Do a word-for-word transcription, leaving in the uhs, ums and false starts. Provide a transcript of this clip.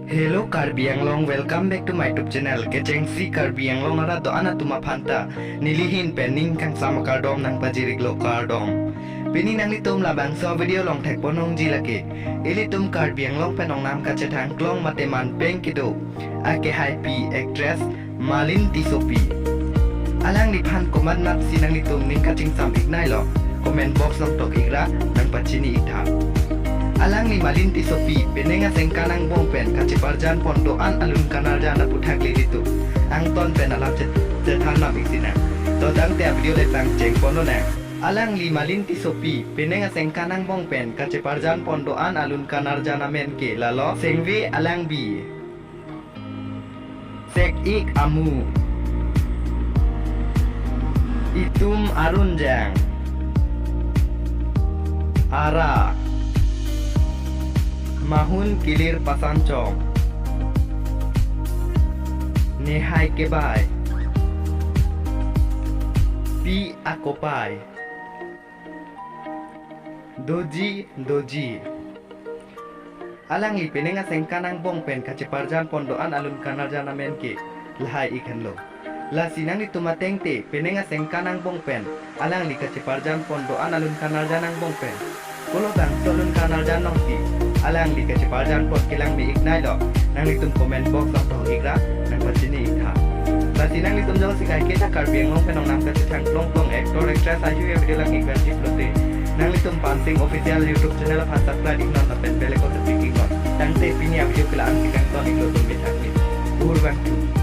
Hello Karbi Anglong, welcome back to my YouTube channel. Kechengsi Karbi Anglong arat do-an atum aphan ta neli ahin pen ning kangsam akardom nangpajir-iklo, kardom. Pini nanglitum labangso video along thekpon ongji lake ilitum Karbi Anglong pen ongnam kachethang klong mate man peng kedo akehaipi actress Malin Tissopi. Alangliphan komat nat si nanglitum ning kachingsam-iknailo, comment box along tok-ikra nangpachini-iktha. Alangli Malin Tissopi penang asengkan angbong pen kacheparjan pon do-an alun kanarjan aputhak ilitum angton pen alam chet chethan nam-ik sinang. To tangte avideo le pangcheng pon lonang. Alangli Malin Tissopi penang asengkan angbong pen kacheparjan pon do-an alun kanarjan amen ke lalo Sengve Alangbi, Sek-ik Amu, Itum Arunjang, Ara, Mahun Kilir Pasanchong, Nehai Kebai, Pi Akopai, Doji Doji. Alangli penang asengkan angbong pen kacheparjan pon do-an alun kanarjan amen ke lahai-ik henlo. Lasi nanglitum ateng te penang asengkan angbong pen alangli kacheparjan pon do-an alun kanarjan angbong pen kolo bangso alun kanarjan alongsi alangli kacheparjan pon kelang-iknailo, nanglitum comment box along tok-ikra nangpachini-iktha. Lasi nanglitum jongsi kaiketa Karbi Anglong pen ongnam kachethang klong klong actor actress ayu avideo lang-ik verji pulote, nanglitum Pansing Official YouTube channel aphan subscribe-iknon lapen bell icon ta click-iknon. Tangte pini avideo ke la-an si kangton-iklo, dome thakme. Purvangthu.